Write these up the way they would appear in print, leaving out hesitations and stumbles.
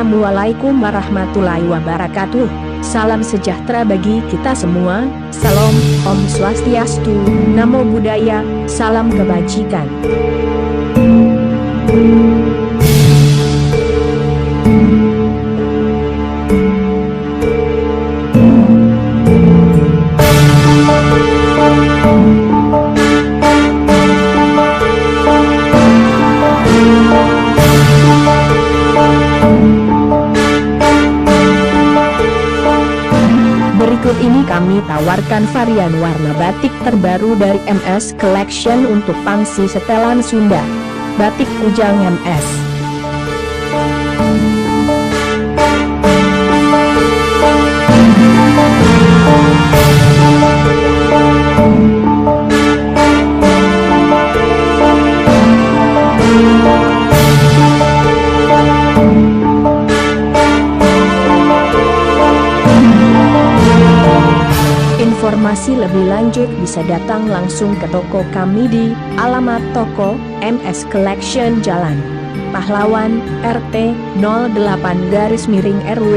Assalamualaikum warahmatullahi wabarakatuh. Salam sejahtera bagi kita semua. Salam, Om Swastiastu, Namo Buddhaya, salam kebajikan. Berikut ini kami tawarkan varian warna batik terbaru dari MS Collection untuk pangsi setelan Sunda. Batik Kujang MS. Informasi lebih lanjut bisa datang langsung ke toko kami di alamat toko MS Collection Jalan Pahlawan RT 08/RW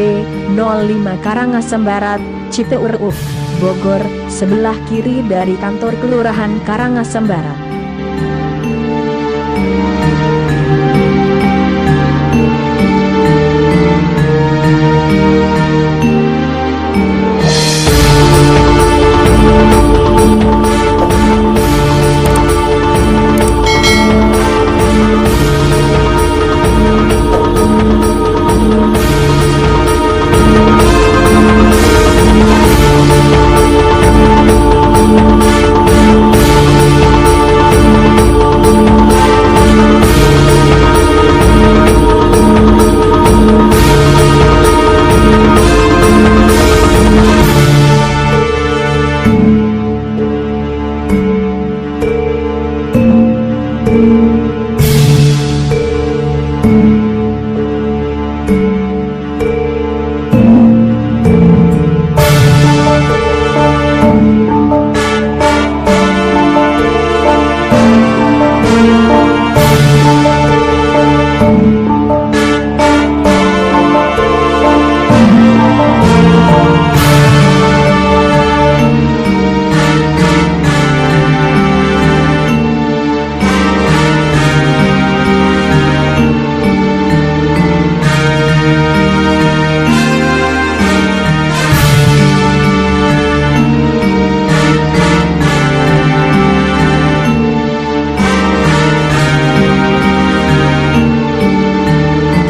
05 Karangasem Barat, Citeureup, Bogor, sebelah kiri dari kantor Kelurahan Karangasem Barat.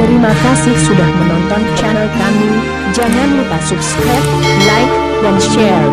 Terima kasih sudah menonton channel kami. Jangan lupa subscribe, like, dan share.